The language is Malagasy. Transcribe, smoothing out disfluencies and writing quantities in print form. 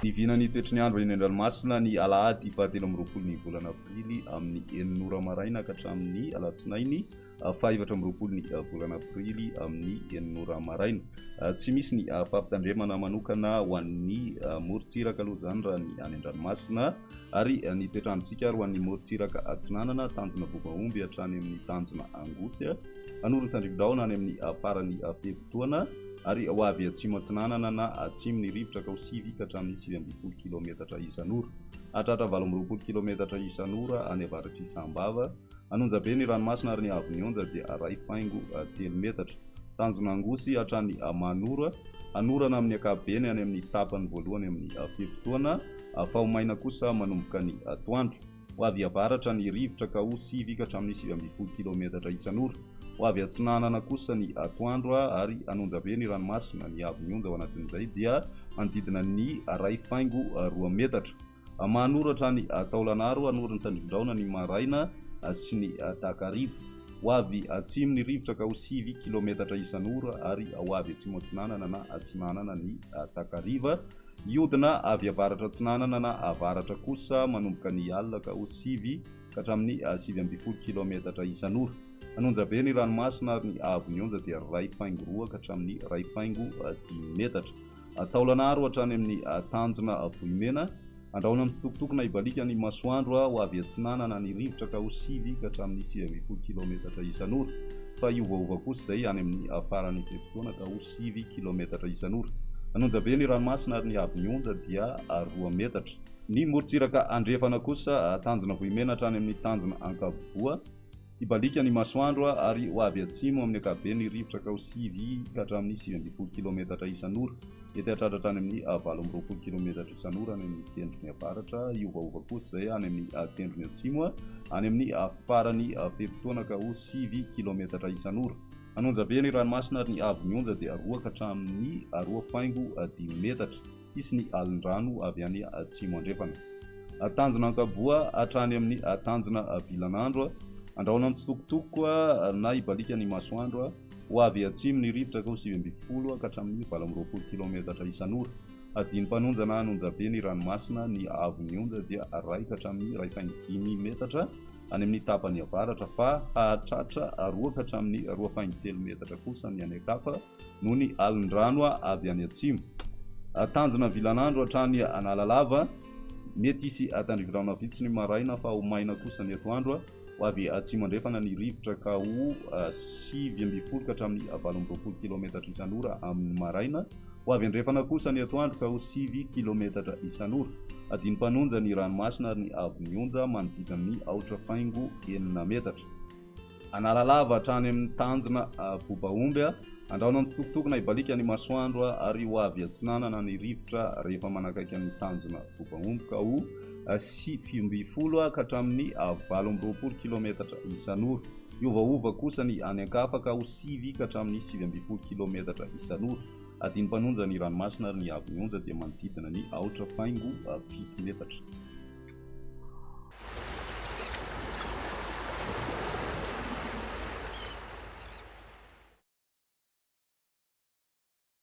Ny vinan'ny toetry ny andro eny an-dranomasina ny alahady fahatelo amby 20 ny volana aprily amin'ny 6 ora maraina ka hatramin'ny alatsinainy faha-24 ny volana aprily amin'ny 6 ora maraina. Tsy misy ny fampitandremana manokana ho an'ny morontsiraka aloha izany raha ny any an-dranomasina ary ny toetr'androntsika ary ho an'ny morontsiraka atsinanana, tanjona Bobaomby hatrany amin'ny tanjona Angotsy, Anoro-Tandrifindrahona any amin'ny faran'ny fe-potoana ary ho avy atsimo atsinanana na atsimo ny rivotra ka ho 9 ka hatramin'ny 19 kilaometatra isan'ora. Hahatratra 28 kilaometatra isan'ora any avaratr'i Sambava. An'Onjabe ny ranomasina ary ny haavon'ny onja dia iray faingo telo metatra. Tanjona Angosy hatrany Manoro. Hanorana amin'ny ankapobeny any amin'ny tapany voalohany amin'ny fe-potoana fa ho maina kosa manomboka ny atoandro. Ho avy avaratra ny rivotra ka ho 9 ka hatramin'ny 19 kilaometatra isan'ora. Ho avy atsinanana kosa ny atoandro ary hanonja be ny ranomasina. Ny haavon'ny onja ao anatin'izay dia manodidina ny iray faingo roa metatra. Mahanoro hatrany Taolagnaro, hanoro ny tandrifindrahona ny maraina sy ny takariva. Ho avy atsimo ny rivotra ka ho 9 kilaometatra isan'ora ary ho avy atsimo atsinanana na atsinanana ny takariva. Hiodina avy avaratra atsinanana na avaratra kosa manomboka ny alina ka ho 9 ka hatramin'ny 19 kilaometatra isan'ora. Hanonja be ny ranomasina ary ny haavon'ny onja dia iray faingo roa ka hatramin'ny iray faingo dimy metatra. Taolagnaro hatrany amin'ny tanjona Vohimena. Andrahona mitsitokotoko na hibaliaka ny masoandro ho avy atsinanana ny rivotra ka ho 9 ka hatramin'ny 19 kilaometatra isan'ora. Fa hiovaova kosa izay any amin'ny faran'ny fe-potoana ka ho 9 kilaometatra isan'ora. Hanonja be ny ranomasina ary ny haavon'ny onja dia 2 metatra. Ny morontsiraka andrefana kosa, tanjona Vohimena hatrany amin'ny tanjona Ankaboa. Hibaliaka ny masoandro ary ho avy atsimo amin'ny ankapobeny ny rivotra ka ho 9 ka hatramin'ny 19 kilaometatra isan'ora. Mety hahatratra hatrany amin'ny 28 kilaometatra isan'ora any amin'ny tendrony avaratra. Hiovaova kosa izay any amin'ny tendrony atsimo any amin'ny faran'ny fe-potoana ka ho 9 kilaometatra isan'ora. Hanonja be ny ranomasina ary ny haavon'ny onja dia 2 ka hatramin'ny 2 faingo dimy metatra. Hisy ny alin-drano avy any atsimo andrefana. Tanjona Ankaboa hatrany amin'ny tanjona Vilanandro. Andrahona mitsitokotoko na hibaliaka ny masoandro. Ho avy atsimo ny rivotra ka ho 19 ka hatramin'ny 28 kilaometatra isan'ora. Hadino mpanonja na hanonja be ny ranomasina. Ny haavon'ny onja dia iray ka hatramin'ny iray faingo dimy metatra any amin'ny tapany avaratra fa hahatratra 2 ka hatramin'ny roa faingo telo metatra kosa ny any an-kafa. noho ny alin-drano avy any atsimo. Tanjona Vilanandro hatrany Analalava, mety hisy tandrivirano vitsy ny maraina fa ho maina kosa ny atoandro. Ho avy atsimo andrefana ny rivotra ka ho 19 ka hatramin'ny 28 kilaometatra isan'ora amin'ny maraina. Ho avy andrefana kosa ny atoandro ka ho 9 kilaometatra isan'ora. Adino mpanonja ny ranomasina ary ny haavon'ny onja manodidina ny aotra faingo enina metatra. Analalava hatrany amin'ny tanjona Bobaomby, Andrahona mitsitokotoko na hibaliaka ny masoandro ary ho avy atsinanana ny rivotra rehefa manakaiky ny tanjona Bobaomby ka ho 19 ka hatramin'ny 28 kilaometatra isan'ora. Hiovaova kosa ny any an-kafa ka ho 9 ka hatramin'ny 19 kilaometatra isan'ora. Adino mpanonja ny ranomasina ary ny haavon'ny onja dia manodidina ny aotra faingo fito metatra.